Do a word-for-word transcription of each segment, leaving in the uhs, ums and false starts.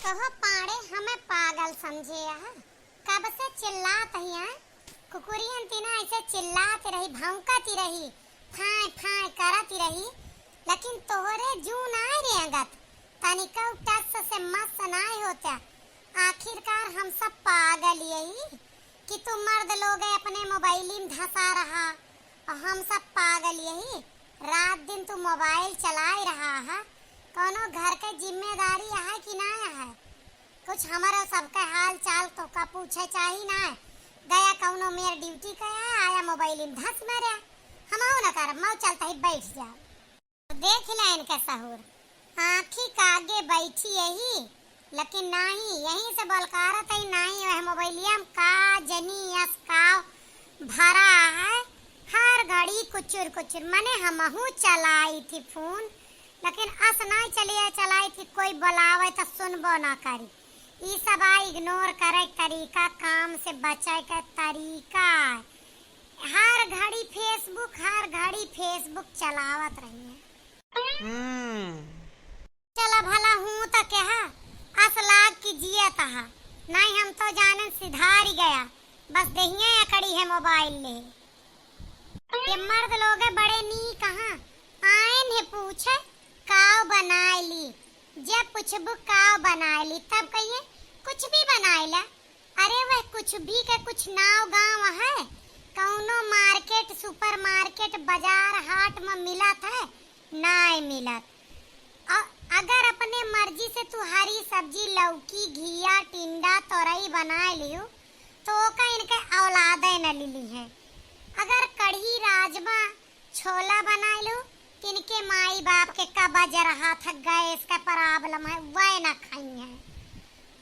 तोह पाड़े हमें पागल समझे ह? कब से चिल्लात ही हैं? कुकुरियन तीना ऐसे चिल्लात रही, भौंकत ही रही, फाय फाय करत ही रही, लेकिन तोहरे जू नाय रेंगत, तनिको टस से मस नाय होत्या। आखिरकार हम सब पागल यही कि तू मर्द लोग अपने मोबाइली में धंसा रहा और हम सब पागल यही रात दिन तू मोबाइल चलाए रहा है। कौनो घर के जिम्मेदारी है कि ना है? कुछ हमारा सबका हाल चाल तो का पूछे चाही ना। गया कौनो मेर ड्यूटी का है, आया मोबाइल में धंस मरे। हम हो ना करब, मऊ चलता ही बैठ जाओ। देख ले इनका सहूर, आँखी का आगे बैठी यही, लेकिन नाही, यहीं से बलकारत है, नाही वह मोबाइलिया में का जनी यस का भरा है, हर घड़ी कुचुर कुचुर। मने हमहू चलाई थी फोन, लेकिन अस नाही चलिए चलाई थी, कोई बुलावे तो सुनबो ना करी। ई सब आ इग्नोर करे के तरीका, काम से बचे के तरीका। हर घड़ी Facebook, हर घड़ी Facebook चलावत रही है। हम्म। चला भला हूँ त कहा, अस लाग कि जियत हा। नहीं हम तो जाने सिधार गया, बस देहिया अकड़ी है मोबाइल ले। ये मर्द लोग बड़े नी कहाँ आयन है पूछे, काव बनाए ली। जब पूछबू काव बनाए ली, तब कहिए कुछ भी बनाए ला। अरे वह कुछ भी के कुछ नाव गाँव है, कौनो मार्केट, सुपरमार्केट, बाजार हाट में मिलत है, नाय मिलत। अ-, अगर अपने मर्जी से तू हरी सब्जी, लौकी, घिया, टिंडा, तोरई बनाए लियो, तो ओका इनके औलादे न लिली है। अगर कढ़ी, राजमा, छोला बनाए लो, तो इनके माई बाप के कब्ज रहा था, गैस का प्रॉब्लम है, वह न खाई है।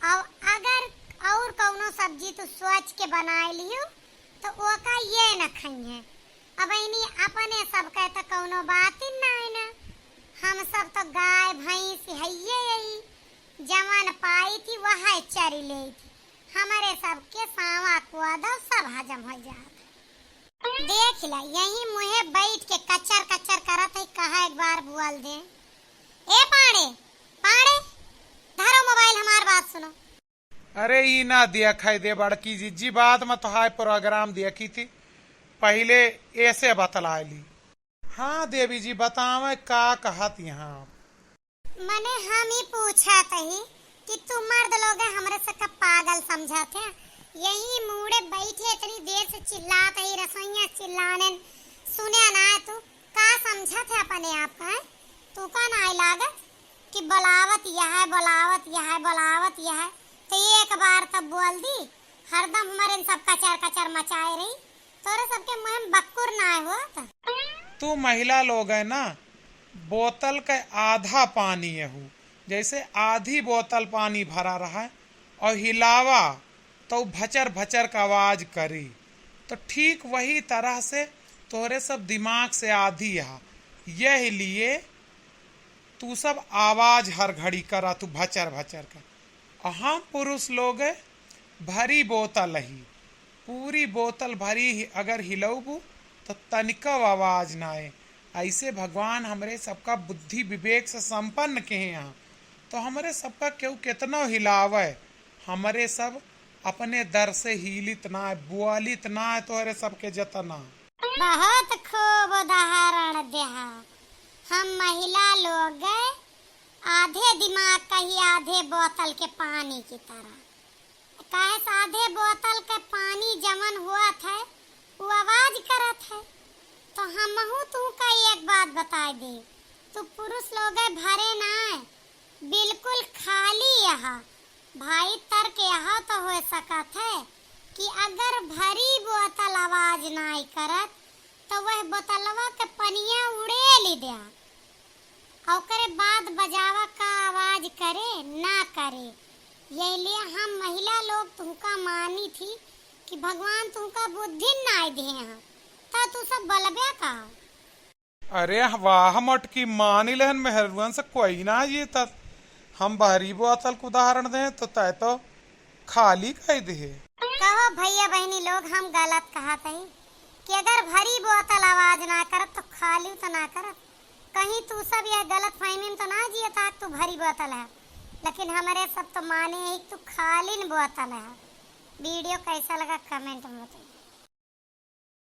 और अगर और कौनो सब्जी तू सोच के बनाए लियो, तो ओका ये न खाई है। अब इनी अपने सब के तो कौनो बात ही नहीं ना। हम सब तो गाय भैंस हइये यही, जवन पाई थी वह चरी ले थी। हमारे सबके सावा कुआ दो, सब हजम हो जात। देख ला, यही मुहे बैठ के कचर कचर करत है, कहा एक बार बोल दे। ए पाड़े, पाड़े, धरो मोबाइल, हमार बात सुनो। अरे ई ना दिया खाई दे बड़की जिज्जी, बाद में तो हाय प्रोग्राम दिया की थी, पहले ऐसे बतला ली। हाँ देवी जी, बतावे का कहत यहाँ। मने हम ही पूछत ही कि तू मर्द लोग हमरे सबका पागल समझत है। यही मूड़े बैठे इतनी देर से चिल्लात ही, रसोइया चिल्लाने सुने ना तू, का समझत है अपने आप का, हैं? तू का ना लागत कि बोलावत यह है, बोलावत यह है, बोलावत यह है, तो एक बार तब बोल दी, हरदम हमारे सब कचर कचर मचाए रही। तोरे सबके मुँह में बक्कुर ना होत। तू महिला लोग है ना, बोतल के आधा पानी यहू, जैसे आधी बोतल पानी भरा रहा और हिलावा तो भचर भचर का आवाज करी, तो ठीक वही तरह से तोरे सब दिमाग से आधी है, यह लिए तू सब आवाज हर घड़ी करा तू भचर भचर का। और हम पुरुष लोग भरी बोतल ही, पूरी बोतल भरी ही, अगर हिलौबू तो तनिको आवाज ना आए। ऐसे भगवान हमरे सबका बुद्धि विवेक से संपन्न किहे हैं, तो हमरे सबका केहू केतनो हिलावे, हमरे सब अपने दर से हीलित ना, बोलित ना, तोहरे सबके जतना। बहुत खूब उदाहरण देहा। हम महिला लोग आधे दिमाग का ही आधे बोतल के पानी की तरह। काहे से आधे बोतल के पानी जमन हुआ था, वो आवाज करत है। तो हमहू तू का एक बात बताए दे, तू पुरुष लोग भरे ना, बिल्कुल खाली यहाँ। भाई, तर्क यह तो हो सकत है कि अगर भरी बोतल आवाज नाई करत, तो वह बोतलवा के पनिया उड़े ली द्या। ओकरे बाद बजावा का आवाज करे, ना करे। यही लिए हम महिला लोग तुमका मानी थी कि भगवान तुमका बुद्धि नाई दिए हैं, तो तू सब बलबे का। अरे वाह मोटकी, मानी लेहन मेहरुअन से कोई ना जीतत। हम बहरी बोतल के उदाहरण दें तो तय तो खाली कह दिहे। कहो भैया बहनी लोग, हम गलत कहत हई कि अगर भरी बोतल आवाज ना करत तो खाली तो ना करत। कहीं तू सब यह गलत फहमी में तो ना जियत हा कि तू भरी बोतल है। लेकिन हमरे सब तो माने ही तू खाली न बोतल है। वीडियो कैसा लगा comment में बताइए।